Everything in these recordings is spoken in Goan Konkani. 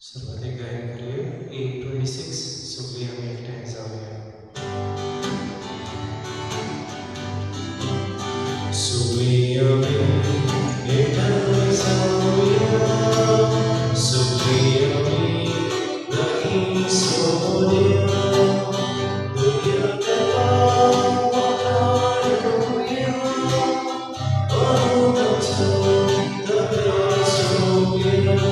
सुरवातेक गायन करूया 826 सगळीं आमी एकठांय जावया. सगळीं आमी एकठांय जावया, सगळीं आमी लागीं सोदया, दुनिया देवाक वाखाण करुया, अनुदाचो दर्या सोदया.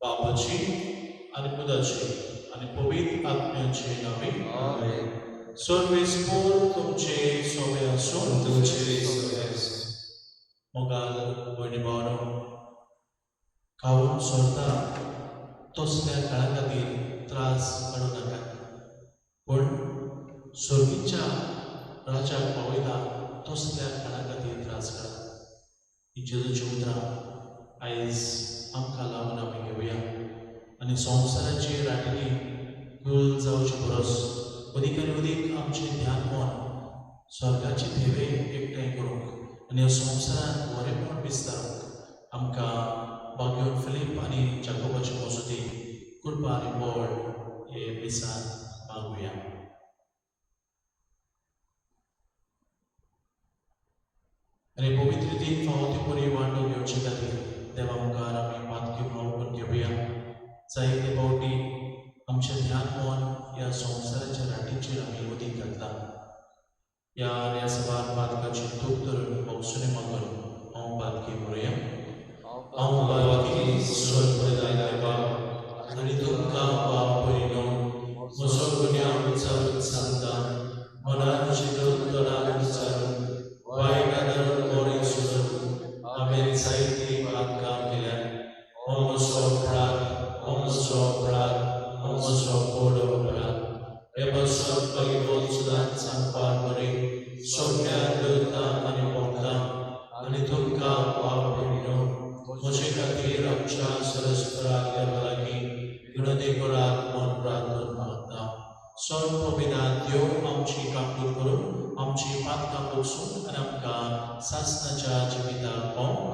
बापाची आनी पुताची आनी पवित्र आत्म्याचे नावे. सर्वेस्पोर तुमचे सोबे आसूं. तुमचे सोबे आसूं. मोगाल भयणी भावनो, खावन सोडता तसल्या काळा खातीर त्रास काडूं नाकात, पूण सर्गीच्या राजाक पावयता तसल्या काळा खातीर त्रास काडात. ही जेजूची उतरां आयज आमकां लावन आमी घेवया आनी संवसाराचे राटींनी गुल जावचे परस अदीक आनी अदीक आमचें ध्यान मन स्वर्गाचे थेवे एकठांय करूंक आनी ह्या संवसारांत बरेपण विस्तारूंक आमकां बाग्योन फिलीप आनी जाकोबाचे मजती कृपा आनी बळ हे मिसान मागुया. आनी पवित्र रितीन फावो ते परी वांटो घेवचे खातीर देवा मुखार आमी पातकी म्हणून ओपन घेवया. जायते फावटी आमचें ध्यान मन ह्या संवसाराच्या राटीचेर आमी उदीक घातला. ह्या ह्या सभार पातकाची दूख धरून भोगसुणें मागून हांव पातकी म्हणुया. हांव पातकी स्वर्ग देवा आनी तुमकां भाव भयणो म्हजो गुन्यांव विचारून सांगता. मनान चिंतून तोंडान विचारून वायट धरून बरें सोडून हांवें जायतीं पातकां केल्यात. हो म्हजो अपराध, हो म्हजो अपराध, हो म्हजो व्हड अपराध. हे पासून बायबल सदांच सांगपाक बरी सगळ्या देवतांक आनी भक्तांक आनी तुमकां भाव भयणो म्हजे खातीर आमच्या सरस्परा देवा लागीं विनंती करात म्हूण प्रार्थना मागता. सण पवित्र देव आमची काकूत करून आमची पातकां बोगसून आनी आमकां सासणाच्या जिविताक पावूं.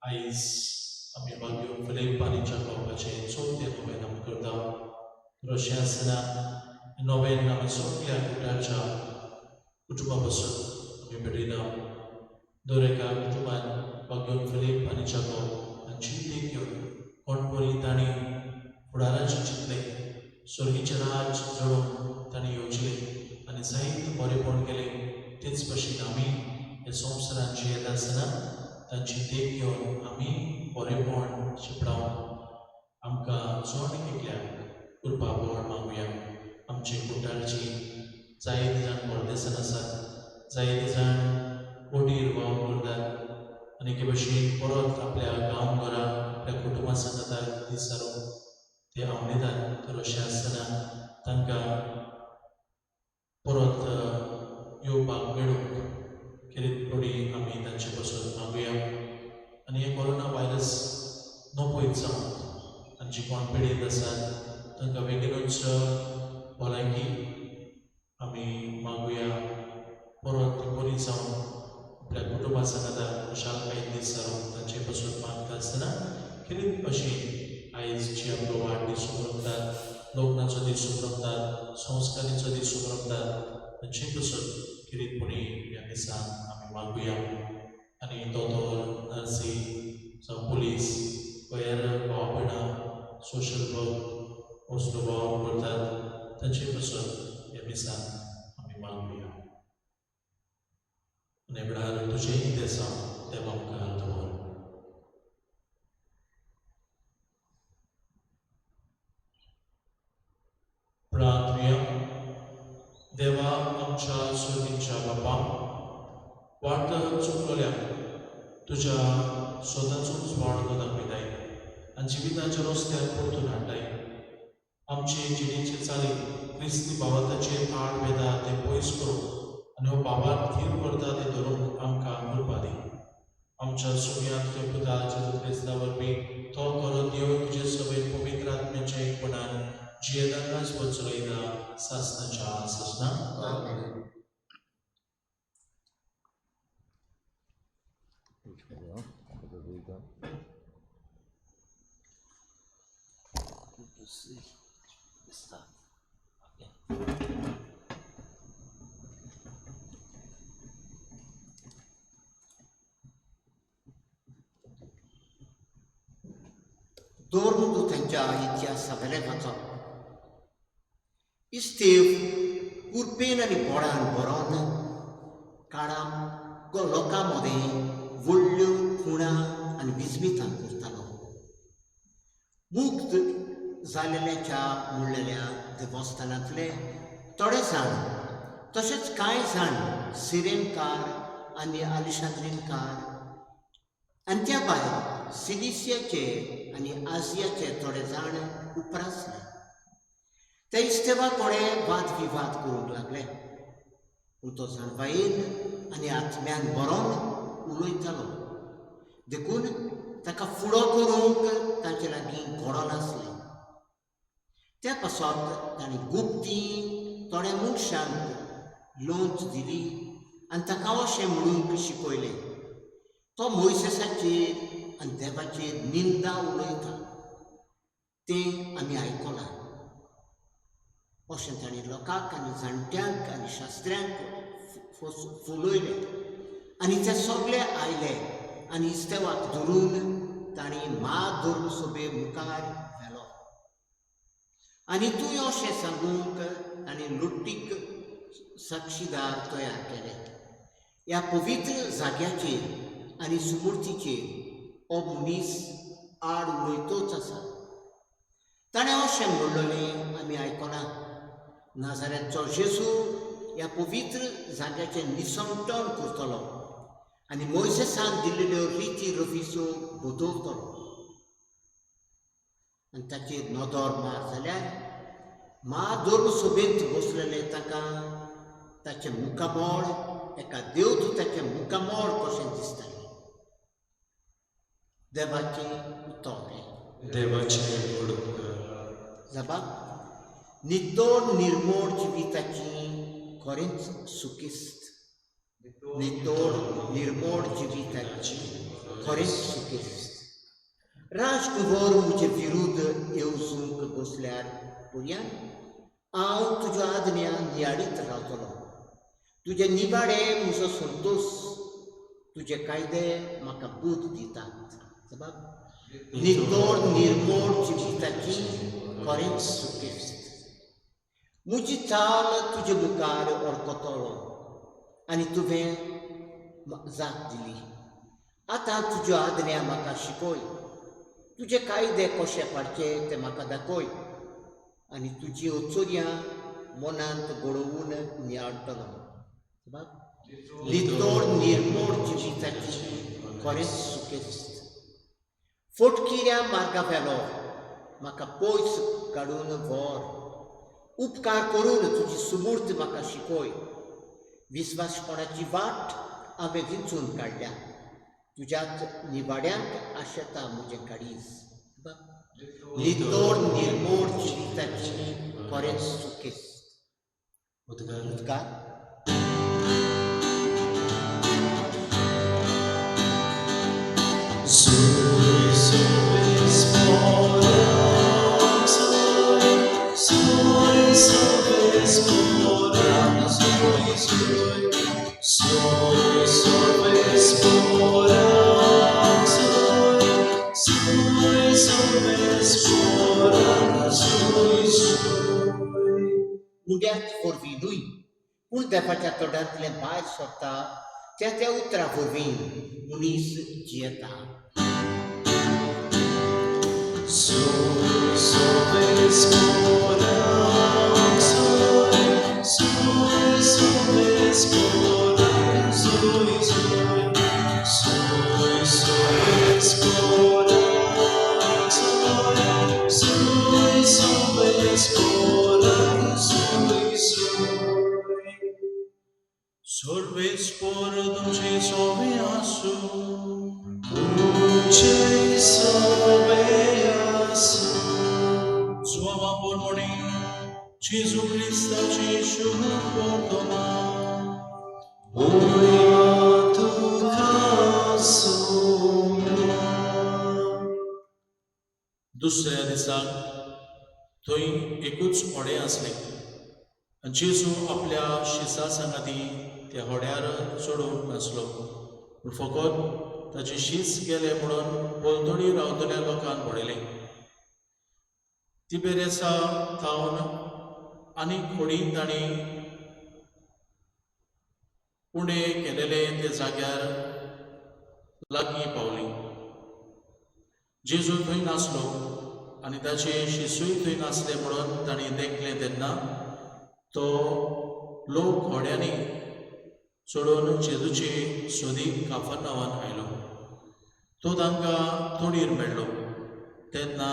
आयज आमी बाग्यो फिलीप आनी जाकोबाचें चवथें नोवेन आमी करता. अशें आसतना नोवेन आमी सगल्या कुटाच्या कुटुंबा पासून आमी भेटयता. दर एका कुटुंबान बाग्योन फिलीप आनी जाकोब हांची देख घेवन कोण परी तांणी फुडाराचें चिंतलें, स्वर्गीचें राज जोडूंक तांणी येवजिलें आनी जायते बरेपण केलें, तेच भशेन आमी ह्या संवसारांत जियेता आसतना तांची देख घेवन आमी बरेपण शिंपडावन आमकां जण एकल्याक कृपा बळ मागुया. आमचे कुटारची जायते जाण परदेसान आसात, जायते जाण ओडीर वावर करतात आनी एके भशेन परत आपल्या गांव घरा आपल्या कुटुंबा सांगाताक दीस सारूंक ते आवडटात. तर अशें आसतना तांकां परत येवपाक मेळूंक खेरीत पडी आमी तांचे पासून मागुया. आनी हे कोरोना व्हायरस नपयत जावंक तांची कोण पिडीत आसात तांकां बेगीनूच भलायकी आमी मागुया. परत बरी जावन आपल्या कुटुंबा सांगाताक खुशालकायेन दीस सारूंक तांचे पासून मागता आसतना खेरीत भशेन आयज जी आपलो वाडदीस मनयतात लग्नाचो दीस सुमरमतात, संस्कारांचो दीस सुमरमतात, तांचे पासून खेरीतपणी ह्या मिसान आमी मागुया. आनी दोतोर, नर्सी जावं पुलीस वा हेर भाव भयणां सोशल वर्क असलो वावर करतात तांचे पासून ह्या मिसान आमी मागुया. आनी वेळार तुजेंय देसांव देवा मुखार दवर. प्रार्थुया. देवा आमच्या सर्गीच्या बापा, वाट चुकलेल्यांक तुज्या स्वताचोच वाडो दाखयताय आनी जिविताच्या रस्त्यार परतून हाडटाय. आमचे जिणेचे चालीक क्रिस्ती भावार्थाचेर आड वेता तें पयस करूंक आनी हो भावार्थ थीर करता तें धरूंक आमकां कृपा दी. आमच्या सुम्या तुज्या पुता जेजू क्रिस्ता वरवीं तो खरो देव तुजे सवय पवित्र आत्म्याच्या एकपणान जियेतानाच वचलयता सासनाच्या सासना. धर्मदूतांच्या इतिहासा वेलें वाचप. इस्तेव कुरपेन आनी बोडान बरोवन काळां लोकां मदें व्हडल्यो खुणा आनी विजमितां करतालो. मुक्त जालेल्याच्या म्हणलेल्या देवस्थानांतले थोडे जाण तशेंच कांय जाण सिरेनकार आनी आलिशांद्रीनकार आनी त्या भायर सिलिसियाचे आनी आसियाचे थोडे जाण उप्रासले. ते इस्तेवा कडेन वाद विवाद करूंक लागले. पूण तो जाणवायेन आनी आत्म्यान बरोवन उलयतालो, देखून ताका फुडो करूंक तांचे लागीं घडनासलें. त्या पासत तांणी गुप्ती थोड्या मनशांक लोंच दिली आनी ताका अशें म्हणूंक शिकयलें, तो मोयसेसाचेर आनी देवाचेर निंदा उलयता तें आमी आयकलां. अशें तांणी लोकांक आनी जाणट्यांक आनी शास्त्र्यांक फुलयलें आनी ते सगळे आयले आनी इस्तेवाक धरून तांणी म्हाधर्म सभे मुखार व्हेलो. आनी तूं अशें सांगूंक तांणी लुट्टीक साक्षीदार तयार केले. ह्या पवित्र जाग्याचेर आनी सुमूर्तीचेर हो मनीस आड उलयतोच आसा. ताणें अशें म्हणलें आमी आयकलां, नाजाऱ्याचो जेजू ह्या पवित्र जाग्याचें निसंटण करतलो आनी मोयसेसान दिल्ल्यो रिती रफीचो बदलतलो. आनी ताचेर नदर मार जाल्यार म्हाधर्म सभेंत बसलेले ताका ताचें मुखामळ एका देवदूताचें मुखामळ कशें दिसतालें. देवाचें उतर हें. देवाचें व्हड उपकार. जाबा नितळ निर्मोळ जिविताची खरेंच सुकिस्त. नितळ निर्मोळ जिविताची खरेंच सुकिस्त. राजकुंवर म्हजे विरुद्ध येवजूंक बसल्यार पर्यान हांव तुज्या आज्ञा नियाळीत रावतलो. तुजे निवाडे म्हजो संतोश, तुजे कायदे म्हाका बूद दितात. नितळ निर्मोळ जिविताची खरेंच सुकिस्त. म्हजी चाल तुजे मुखार अडकतलो आनी तुवें जाप दिली. आतां तुज्यो आज्ञा म्हाका शिकय, तुजे कायदे कशे पाडचे ते म्हाका दाखय आनी तुजी अचोर्यां मनांत घडोवन नियाळटलो. नितळ निर्मोळ जिविताची खरेंच सुकेस्त. फटकिऱ्या मार्गा वेलो म्हाका पयस काडून व्हर. उपकार करून तुजी सुमूर्त म्हाका शिकय. विस्वासपणाची वाट हांवें विंचून काडल्या, तुज्याच निवाड्यांक आशेता म्हजें काळीज. नितळ निर्मोळ जिविताची खरेंच सुकेस्त. उद्गार. Sui सोय सोय सोर्वेस्पोराक सोय सोय सोर्वेस्पोराक सोय सोय. उंड्यात वरवीं न्हय पूण देवाच्या तोंडांतलें भायर सरता त्या त्या उतरां वरवीं मनीस जियेता. सोय सोर्वेस्पोराक सोय सोय सोर्वेस्पोराक सोय सोय सोय सोर्वेस्पोराक सोय सोय सोर्वेस्पोराक सोय सोय. सर्वेस्पोर तुमचे सोवे आसूं. तुमचे सोवे आसूं. स्वामा पोरमोणी जेजू क्रिस्ताची शुभ वर्तमान. मोहिमा तुका सोम्या. दुसऱ्या दिसाक थंय एकूच होडें आसलें आनी जेजू आपल्या शिसा सांगाती त्या होड्यार चडूंक नासलो, पूण फकत ताचे शीस गेले म्हणून पलतडी रावतल्या लोकांक पळयलें. तिबेरियसा थावन आनीक होडी तांणी उणें केलेले ते जाग्यार लागीं पावली. जेजू थंय नासलो आनी ताचे शिसूय थंय नासले म्हणून तांणी देखलें. तेन्ना तो लोक होड्यांनी चडून जेजूचे सोदीक काफरनावान आयलो. तो तांकां तोडीर मेळ्ळो. तेन्ना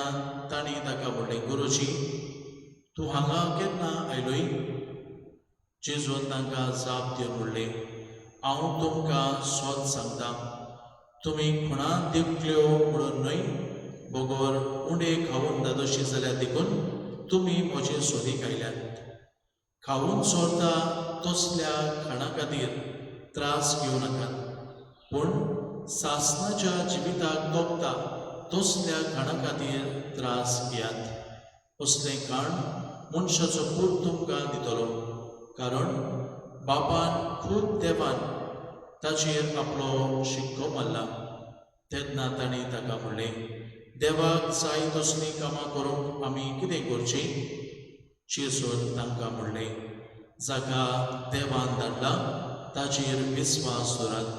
तांणी ताका म्हणलें, गुरुजी, तूं हांगा केन्ना आयलोय? जेजून तांकां जाप दिवन म्हणलें, हांव तुमकां सोद सांगता, तुमी खुणा देखल्यो म्हणून न्हय, बगर उंडे खावन धादोशी जाल्यार देखून तुमी म्हजे सोदीक आयल्यात. खावन सोरता तसल्या खाणा खातीर त्रास घेवं नाकात, पूण सासणाच्या जिविताक तोपता तसल्या खाणा खातीर त्रास घेयात. असलें खाण मनशाचो पूत तुमकां दितलो, कारण बापान खूब देवान ताचेर आपलो शिक्को मारला. तेन्ना तांणी ताका म्हणलें, देवाक जाय तसलीं कामां करूंक आमी कितें करचें? जेजून तांकां म्हणलें, जाका देवान धाडला ताचेर विस्वास दवरात,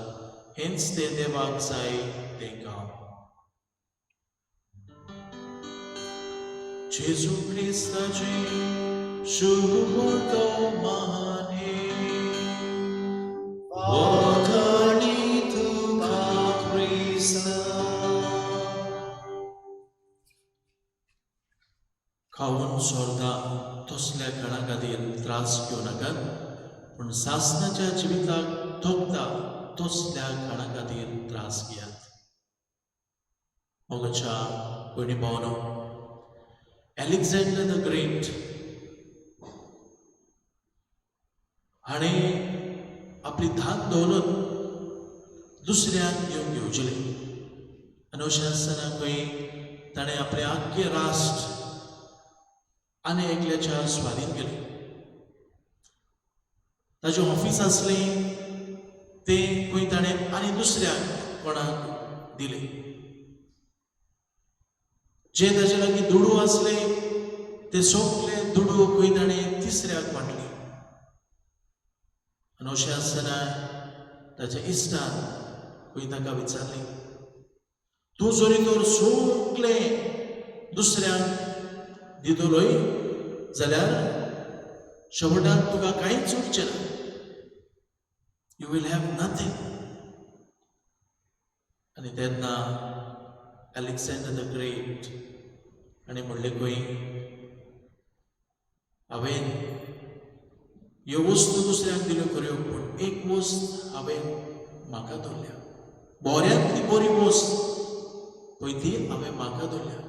हेंच तें देवाक जाय तें काम. जेजू क्रिस्ताचें शुभ वर्तमान हें. वाखाणी तुका क्रिस्ता. खावन सोरता तसल्या खाणा खातीर त्रास घेवं नाकात, पूण सासणाच्या जिविताक तोपता तसल्या खाणा खातीर त्रास घेयात. मोगाच्या भयणी भावनो, अलेक्झांडर the great हाणें आपली धान दौलत दुसऱ्यांक दिवन घेवचेलें आनी अशें आसतना खंय ताणें आपलें आख्खें राष्ट्र आनी एकल्याच्या स्वाधीन केलें. ताजें ऑफीस आसलें तें खंय ताणें आनी दुसऱ्याक कोणाक दिलें. जे ताजे लागीं दुडू आसले ते सगळे दुडू खंय ताणें तिसऱ्याक वांटले. आनी अशें आसतना ताच्या इश्टान खंय ताका विचारलें, तूं जरी तर सगळें दुसऱ्यांक दितलोय जाल्यार शेवटाक तुका कांयच उरचें ना, you will have nothing. आनी तेन्ना अलेक्झांडर the great आनी म्हणलें खंय, हांवें ह्यो वस्तू दुसऱ्यांक दिल्यो खऱ्यो, पूण एक वस्त हांवें म्हाका दवरल्या, बऱ्यांतली बरी वस्त पळय ती हांवें म्हाका दवरल्या.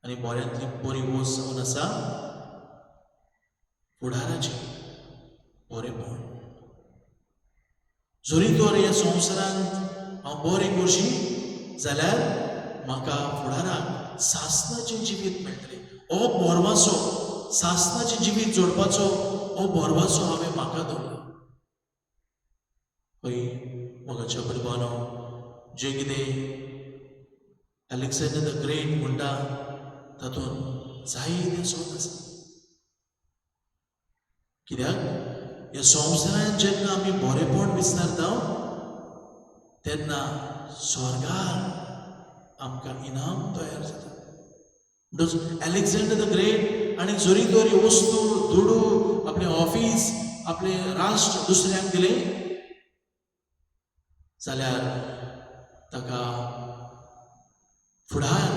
आनी बऱ्यांतली बरी वस्त जावन आसा फुडाराचें बरेंपण. जरी तर ह्या संवसारांत हांव बरें करशी जाल्यार म्हाका फुडाराक सासणाचें जिवीत मेळटलें. हो बोरवासो सासणाचें जिवीत जोडपाचो हो बोरवासो हांवें म्हाका दवरला. हय मोगाच्या भुरग्यांनो, जें कितें अलेक्झांडर the great म्हणटा तातूंत जायतें सोद आसा. कित्याक ह्या संवसारांत जेन्ना आमी बरेपण विस्तारता तेन्ना स्वर्गार आमकां इनाम तयार जाता. म्हणटच अलेक्झांडर the great आनी जरी तर वस्तू, दुडू, आपलें ऑफीस, आपलें राष्ट्र दुसऱ्यांक दिलें जाल्यार ताका फुडार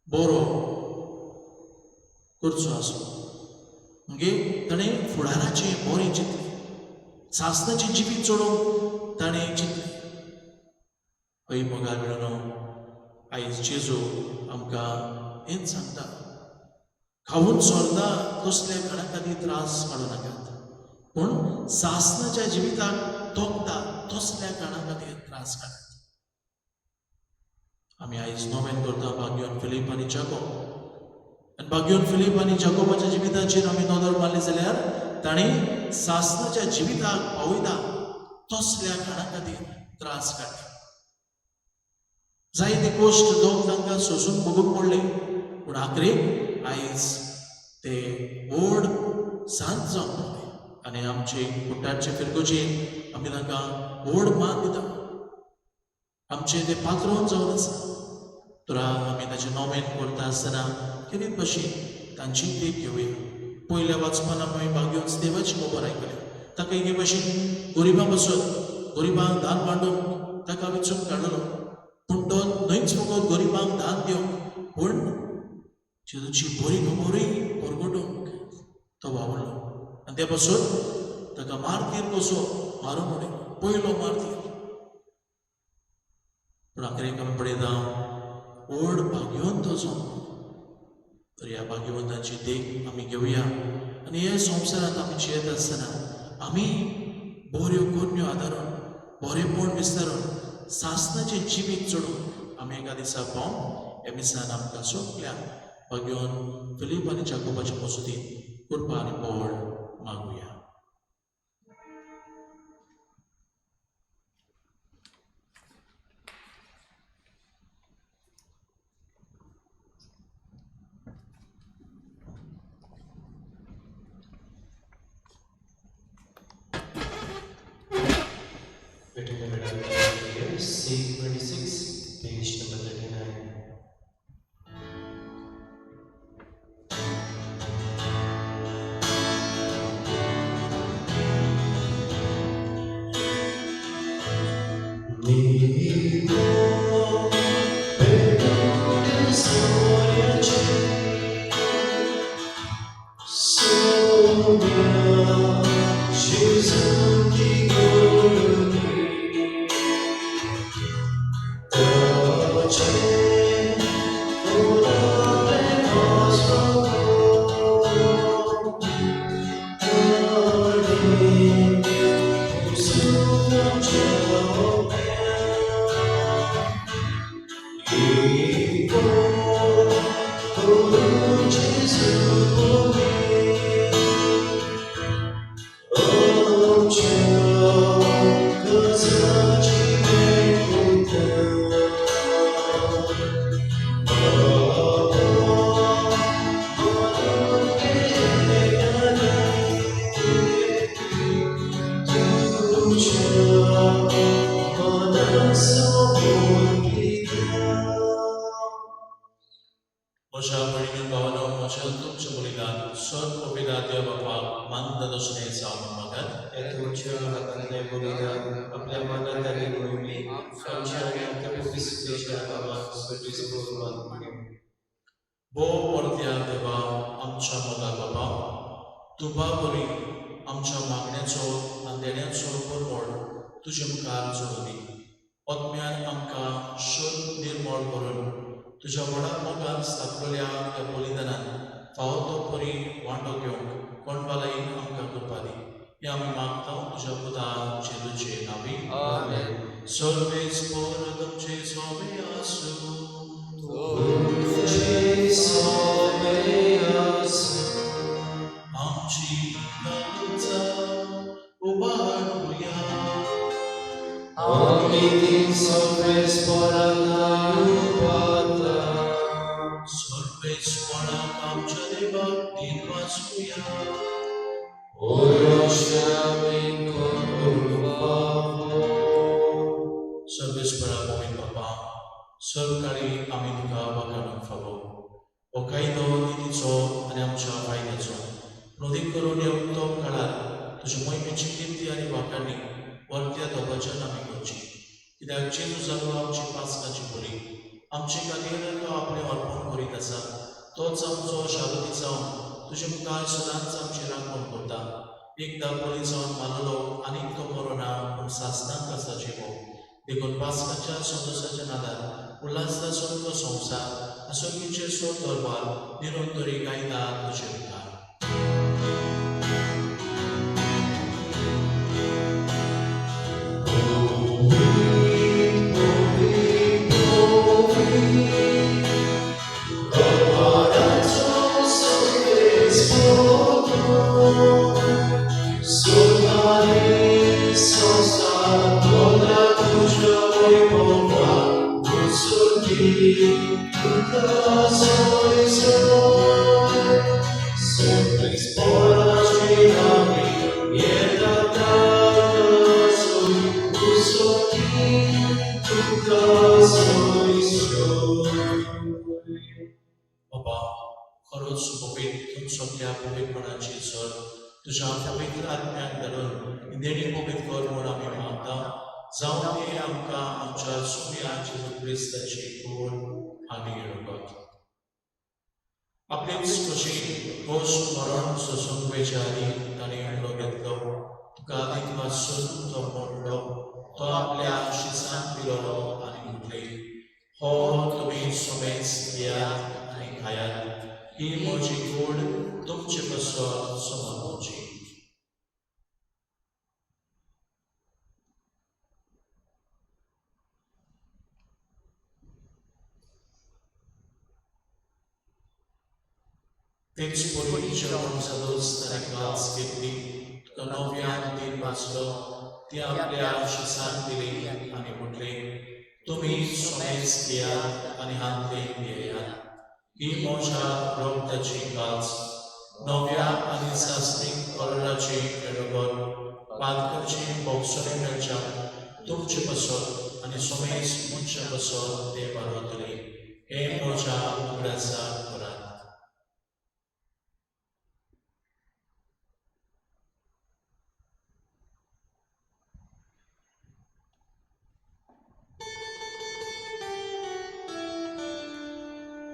बरो करचो आसलो. मागीर ताणें फुडाराचें बरें चिंतलें, सासणाचें जिवीत चलोवंक ताणें चिंतलें. हय मोगाळ भयणीनो, आयज जेजू आमकां हेंच सांगता, खावून सोरता तसल्या खाणा खातीर त्रास काडूं नाकात, पूण सासणाच्या जिविताक तोखता तसल्या खाणा खातीर त्रास काडात. आमी आयज नोवेन करता भाग्योन फिलीप आनी जाकोब. आनी भाग्योन फिलीप आनी जाकोबाच्या जिविताचेर आमी नदर मारली जाल्यार तांणी सासणाच्या जिविताक पावयता तसल्या खाणा खातीर त्रास काडले. जायते कश्ट दोग तांकां सोंसून भोगूंक पडले, पूण आखरेक आयज ते व्हड सांत जावन पावले. आनी आमचे कुट्टाचे फिरगोजेन आमी तांकां व्हड मान दिता. आमचे ते पात्रोन जावन आसा. तर आमी ताचें नोवेन करता आसतना केन्ना भशेन तांची देख घेवया. पयल्या वाचपान आमी भाग्योन देवाची खबर आयकल्या. ताका एके भशेन गरिबां पासून गरिबांक दान मांडूंक ताका विचून काडलो, पूण तो न्हयच फकत गरिबांक दान दिवंक, पूण जेजूची बरी खबरूय परगटूंक तो वावुरलो. आनी ते पासून ताका मारतीर कसो मारून उडयलो, पयलो मारतीर. पूण आखरेक आमी पळयता व्हड भाग्यवंत जावन. तर ह्या भाग्यवंतांची देख आमी घेवया आनी हे संवसारांत आमी जियेत आसतना आमी बऱ्यो करण्यो आदारून, बरेपण विस्तारून सासणाचें जिवीत चडून आमी एका दिसा पावंक ह्या मिसान आमकां सगळ्यांक भाग्योन फिलीप आनी जाकोबाच्या मसुदीन कृपा आनी बळ मागुया. Written in the C26, page number 39. म्हज्या भयणी भावानो, म्हज्या तुमच्या बलिदान स्वर्ग पिता देव बापाक मानता तशें जावं मागात. या तुमच्या हातांतलें बलिदान आपल्या मनात आनी मोहिमे आमच्या आनी आमच्या पवित्र नांवान सर्वीस मानून घेवं. भो परत्या देवा, आमच्या मोगा बाबा, तुपा वरवीं आमच्या मागण्याचो आनी देण्याचो परमळ तुजे मुखार जोडूं दी. आत्म्यान आमकां शुद्ध निर्मळ करून तुज्या व्हडा मोगान स्थापलेल्या ह्या बलिदानान फावो तो परी वांटो घेवंक कोणबालायेन आमकां कृपा दी. हें आमी मागता तुज्या पुता जेजूचे नांवी. आमेन. सर्वेस्पर तुमचे सोबे आसूं. तुमचे सोबे आसूं. आमची काळजां उबाडात. Amin सर्वेस्पराक सर्वेस्पराक आमच्या देवाक दिन वाचुया. सर्वेस्परा पवित्र बापा, सरकारी आमी तुका वाखाणूंक फावो. हो कायदो नितीचो आनी आमच्या फायद्याचो, पूण अदीक करून ह्या उत्तम काळार तुजे मोहिमेची किर्ती आनी वाखाणी वरत्या दोबाच्यान आमी करची. कित्याक जेजू जालो आमची पास्काची बली, आमचे खातीर तो आपलें अर्पण करीत आसा. तोच आमचो शागती जावन तुजे मुखार सदांच आमची राखण करता. एकदां बली जावन मारलो आनीक तो मरो ना, पूण सासणाक आसा जिवो. देखून पास्काच्या संतोशाच्या नादार उल्हासता सगळो संवसार असोकीचे सोद दरबार निरंतरी गायता तुजे मुखार. बाबा, खरोच पवित्र सगल्या पवित्रपणाची सर तुज्या पवित्र आत्म्याक धाडून देणी पवित्र कर म्हूण आमी मागता. जावन ती आमकां आमच्या सुम्या जेजू क्रिस्ताची कूड आनी रगत. आपलेच कशी खोस मरण सोसूंक वेच्या आदीं ताणें उलो घेतलो, तुका आदीक वाचून तो मोडलो, तो आपल्या शिसान दिलो आनी म्हटलें, हो तुमी समेज घेयात आनी खायात, ही म्हजी कूड तुमचे पासत समर्पची. तेच परी जेवण जालोच ताणें ग्लास घेतली, तुका नव्यान दिन वाचलो, ती आपल्या शिसान दिली आनी म्हटलें, तुमी समेज घेयात आनी हातले पियेयात, ही म्हज्या रगताची काच, नव्या आनी सासणीक कराराची रगत, पातकाची बोगसणी मेळच्या तुमचे पासत आनी समेज मनशा पासत ते बारवतले. हे म्हज्या उगडासाक करात.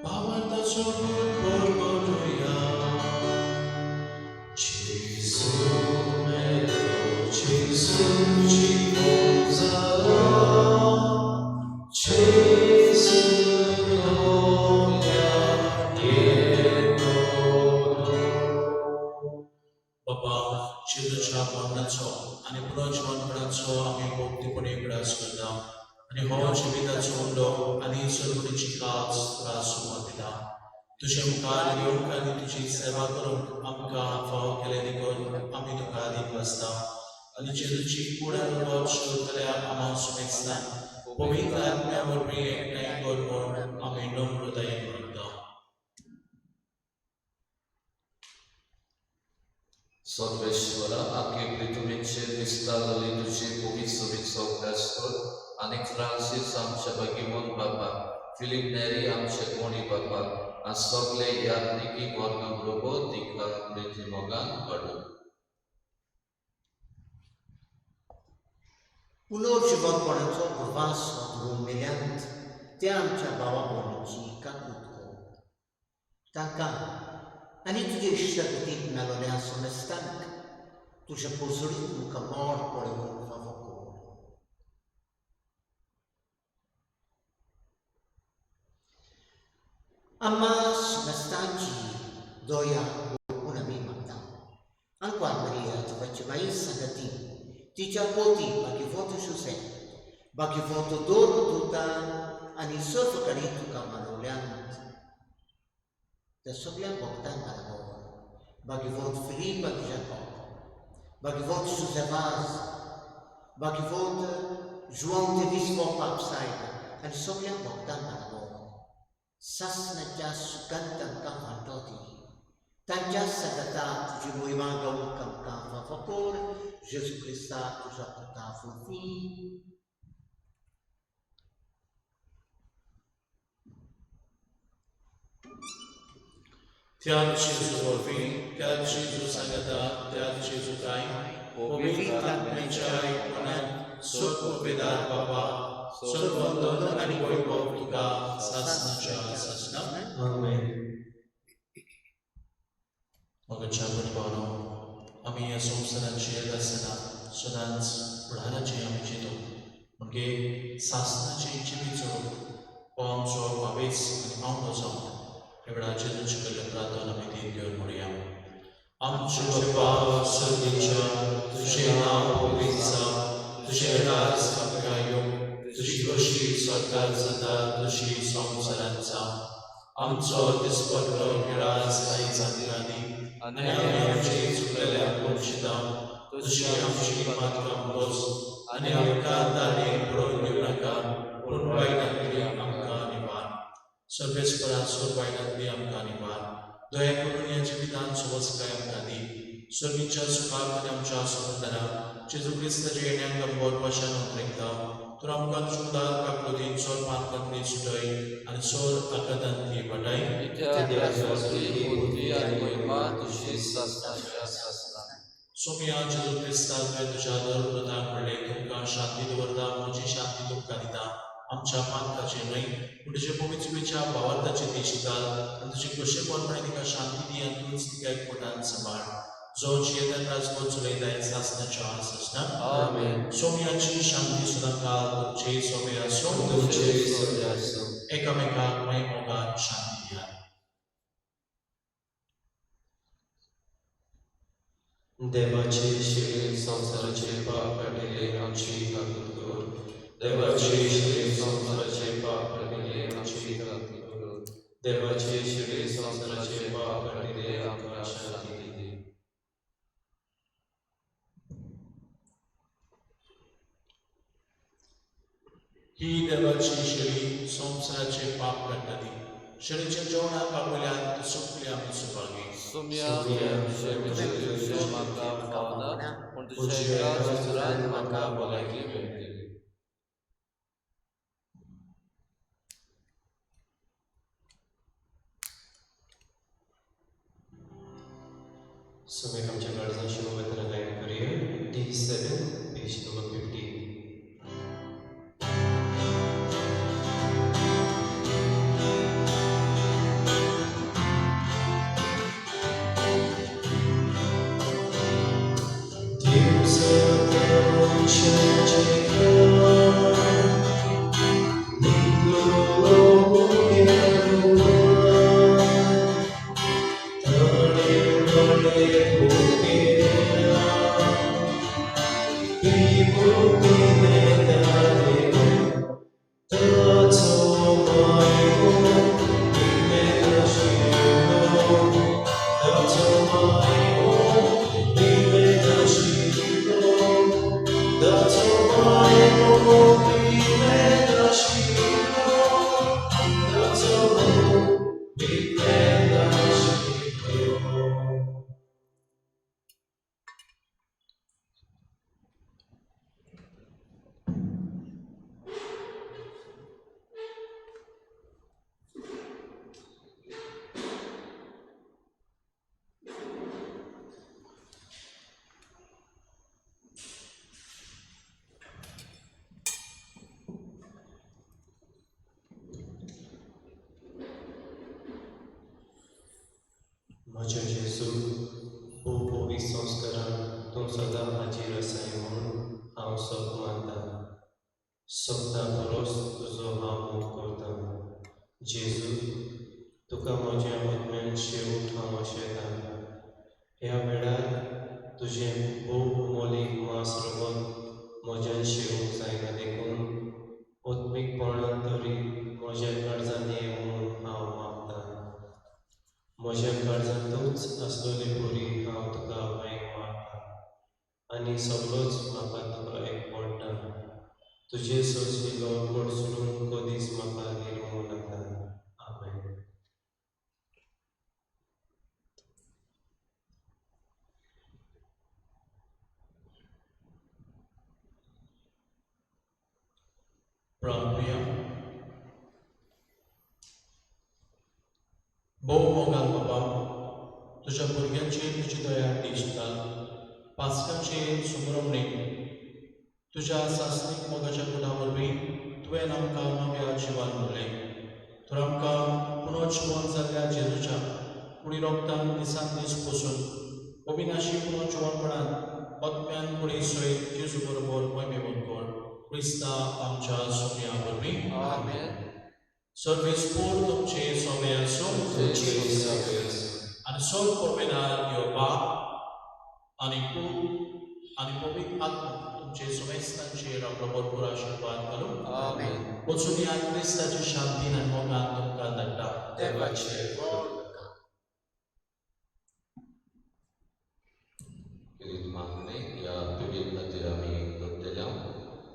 भावार्थाचो परगटुया. Gesù melo, Gesù ci userà, Gesù gloria बाबा, जेजूच्या मरणाचो आनी पुनर्जीवनपणाचो आमी भक्तीपणी उगडास करता आनी हो जिविताचो उंडो आनी सर्वणीची काच तुका समर्पिता. तुजे मुखार येवंक आनी तुजी सेवा करूंक आमकां फावो केलें देखून आमी तुका दीत बसता आनी जेजूची कूड आनी रगत शिवतल्या आमा सुमेस्तान पवित्र आत्म्या वरवीं एकठांय कर म्हूण आमी नम्रतायेन मागता. सर्वेश्वरा, आखे पृथ्वीचेर विस्तारली तुजी पवित्र सभेचो उगडास कर आनी फ्रांसीस आमच्या भाग्यवंत बापा, फिलीप नेरी आमचे कोणी बापा आनी सगळे याज्ञिकी वर्गा बरोबर तिका प्रिती मोगान वाडूं. पुनर्जिवंतपणाचो प्रवास धरून मेल्यांत त्या आमच्या भावा भयणीची काकूत कर. तांकां आनी तुजे इश्टागतीक मेलोल्या समेस्तांक तुज्या पोजडीत मुखामळ पळोवंक फावो कर. अम्मा समेस्तांची दया म्हूण आमी मागता. आंकवार मारिया तुवाची माई सांगाती, तिच्या पोती भाग्यवंत जुझे, भाग्यवंत दोन दुतां आनी सर्व कडेन तुका मानवल्यांत त्या सगळ्या भक्तांक बराबर भाग्यवंत फिलीप आनी जाकॉब, भाग्यवंत जुझे वाज, भाग्यवंत जुवांव तेवीस हो पाप सायब आनी सगळ्या भक्तां बाराबर सासणाच्या सुखान तांकां वांटो दी. तांच्या सांगाता तुजी मोहिमा गावूंक आमकां फावो कर, जेजू क्रिस्ता तुज्या पुता वरवीं. त्याच जेजू वरवीं, त्याच जेजू सांगाता, त्याच जेजू काय पवित्र आत्म्याच्या एकपणान सर्वपेदार बाबा, सर्वंदन आनी वैभव तुका सासणाच्या सासणा. आमेन. मगाच्या भावनो, आमी ह्या संवसाराचेर येत आसतना सदांच फुडाराचें आमी चिंतूंक म्हणजे सासणाचे जिवीत जगप हो आमचो हावेस आनी पावंडो जावंक ह्या वेळार जेजून शिकयल्लें प्रार्थना आमी धीर घेवन म्हणुया. आमचे बापा सर्गेच्या, तुजें नांव पवित्र जावं, तुजें राज आमकां येवं, तुजी खोशी स्वर्गार जाता तशी संवसारांत जावं. आमचो दिसपट्टो गिरास आयज आमकां दी आनी आमी आमची चुकलेल्या बक्षिता तशी आमची पातकां बोस आनी आमकां ताणें पडोवन दिवं नाका, पूण वायटांतली आमकां निवार. सर्वेस्परा सोर वायटांतली आमकां निवार. दया करून ह्या जिवितांत सवसकाय आमकां दी. सर्गीच्या सुखाक आनी आमच्या समंदरा जेजू क्रिस्ताच्या येण्याक आमी भाशेन उतरयता. तर आमकां तुज्या उदार काकळुतीन सोर पातकांतली सुटय आनी सोर आघातांतली वाटाय. बुद्धी आनी महिमा तुजी सासणाच्या सासणा. सोमिया जेजू क्रिस्ता, तुवें तुज्या दर म्हणलें, तुमकां शांती दवरता, म्हजी शांती तुमकां दिता. आमच्या पातकाचें न्हय पूण तुजे पवित्रपेच्या भावार्थाचें ती शिकाल आनी तुजे कशेपणपणे तिका शांती दी आनी तूंच तिका एकवटान सांबाळ, जो जियेतान राजकोट चलयताय सासणाच्या सासणा. आमेन. सोमियाची शांती सदांकाळ तुमचे सोबे आसूं. तुमचे सोबे आसूं. एकामेकाक माय मोगान शांती दियात. देवाचे शिरे संवसाराचे पाप काडिल्ले आमची काकूत कर. देवाचे शिरे संवसाराचे पाप काडिल्ले आमची काकूत कर. देवाचे शिरे संवसाराचे पाप काडिल्ले आमकां शांती दी. ही देवाची शेळी संवसाराचे पाप काडटा ती शेळीच्या जेवणाक आपल्यान सगळे आमी सुभागी. सोम्या, तुजें म्हाका फावना, पूण तुज्या एका उतरान म्हाका भलायकी मेळटली. सुमेक आमच्या काळजाशी वतना गायन करूया. D7 page number 50. म्हज्या जेजू, भोव पवित्र संस्कारान तूं सदां हाजीर आसाय म्हूण हांव सत मानतां. सोगता परस तुजो हांव मोग करतां. जेजू, तुका म्हज्या आत्म्यान शेवट हांव आशेतां. ह्या वेळार तुजें भोव मोलीक मांस रगत म्हज्यान शेवूंक जायना देखून आत्मीकपणान तरी म्हज्या काळजान ये म्हूण हांव मागतां. म्हज्या काळजांतूच आसलेले परी हांव तुका वेंग मारतां आनी सगळोच म्हाका तुका एक पडटा. तुजे सोंशिलो कोडसुडून कदीच म्हाका निर्मू नाका. आमेन. प्रार्थुया. भोव मोगाल बाबा, तुज्या भुरग्यांचेर तुजी दया दिश्ट घाल. पास्काचे सुमरमणेक तुज्या सासणीक मोगाच्या गुणा वरवीं तुवें आमकां नव्या जिवान भरलें. तर आमकां पुनर्जिवन जाल्ल्या जेजूच्या कुडी रोगतान दिसान दीस पोसून अविनाशी पुनर्जिवनपणान आत्म्यान कुडी सयत जेजू बरोबर महिमेवंत कर, क्रिस्ता आमच्या सोम्या वरवीं. आमेन. सर्वेस्पोर तुमचे सोमे आसूं. तुमचे सगळे आसूं. आनी सोड परमेनार यो बाप आनी पूत आनी पवित्र आत्मा तुमचे समेस्तांचेर आपलो भरपूर आशिर्वाद घालूं. आमेन. वचून ह्या क्रिस्ताची शांतीन आनी मोगान तुमकां धाडटा. देवाचे व्हड उपकार. पिरीत मागणे ह्या पिढी खातीर आमी करतले.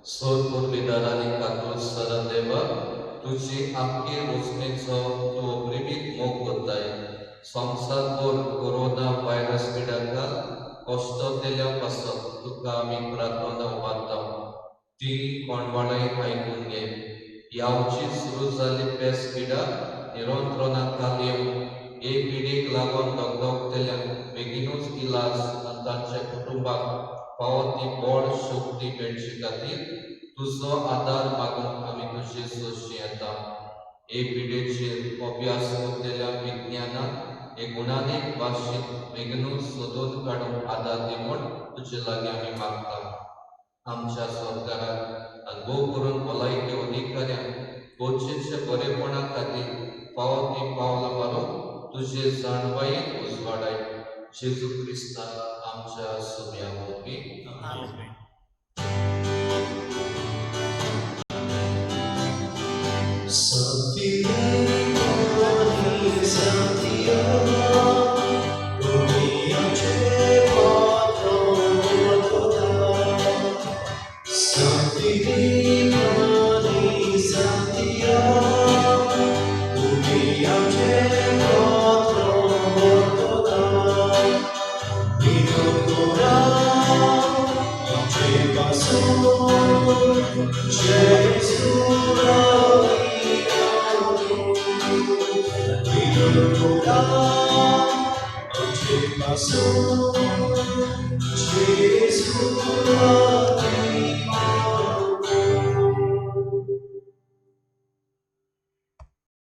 सोद पुर्विदार आनी काकूल सरा देवा, तुजी आमके रचणेचो तूं प्रेमीत मोग करताय. संवसारभर कोरोना व्हायरस पिडाकाल कश्ट दिल्या पासत तुका आमी प्रार्थना उबारता. ती कोणवाळाय आयकून घे. यावची सुरू जाल्ली पेस पिडा निरंत्रणाखाल येवन हे पिढीक लागून दगदगतल्यांक बेगिनूच इलाज आनी तांच्या कुटुंबाक फावो ती बळ शक्ती मेळचे खातीर तुजो आदार मागूंक आमी तुजे सोशी येता. हे पिढेचेर अभ्यास करतल्या विज्ञानाक हे गुणानेक भाशेंत बेगिनूच सोदून काडूंक आदार दी म्हूण तुजे लागीं आमी मागता. आमच्या सरकाराक आनी भोव करून भलायकी अधिकाऱ्यांक गरजेच्या बरेपणा खातीर फावो ती पावलां मारूंक तुजे जाणवायेन उजवाडाय. जेजू क्रिस्ता आमच्या सोम्या वरवीं. आमेन. Gesù.